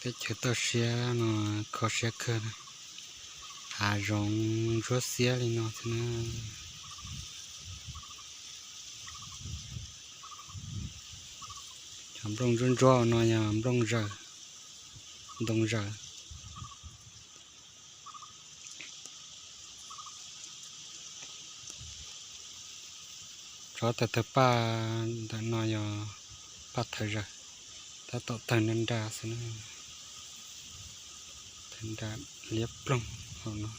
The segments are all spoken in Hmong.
Teb chaws toj siab no kho siab kawg, hav zoov ntsuab xiab li no xwb na. Cov nplooj ntsuab ntsuab no yog nplooj zaws, ntoo zaws. Tsov tawg tawg paj ntawm no yog paj thawv zaws, tab tom tawg nra nra xwb na. Tawg nra liab ploog hauv no.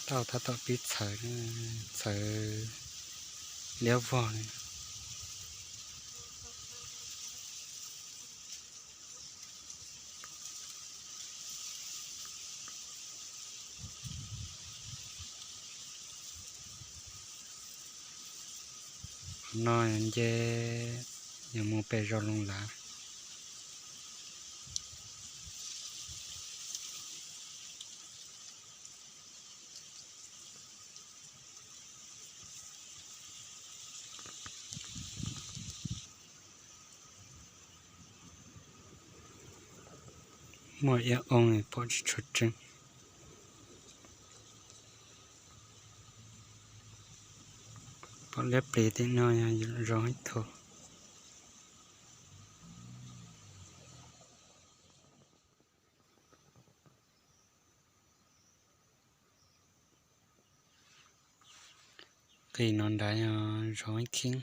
Tau tab tom pib txhawv, txhawv liab vog li. No nce yog mus pem zos Loos Lav. Muaj ia oo pom tsis tshua tseeb. Pom liab plis tim no yog zoo ib tug. Qis no nrad yog zos Hab Kheeb.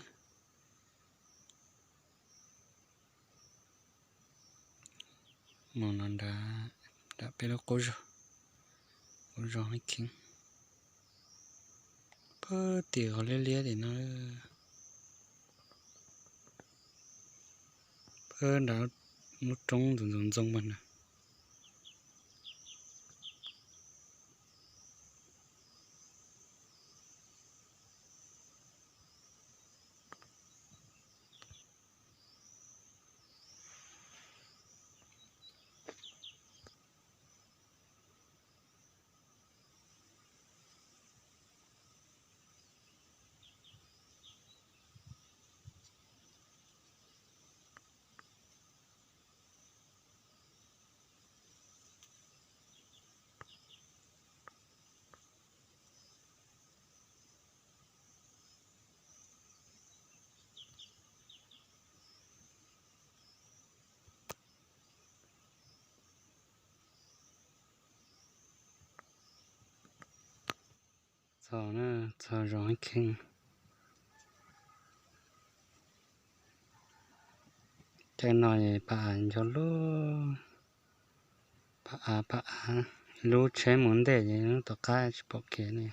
Mus no nrad, nram peb lub qub zos, qub zos Hab Kheeb. Pab tim qhov liab liab tim no, pab nrad lub roob ntxoov ntxoov ntxoo mas na. Txog na, txog zos Hab Kheeb. Caij no es pab av nco lub, pab av, pab av, lub tsheb mus ntej es lub tom qab tsis pom kev ne.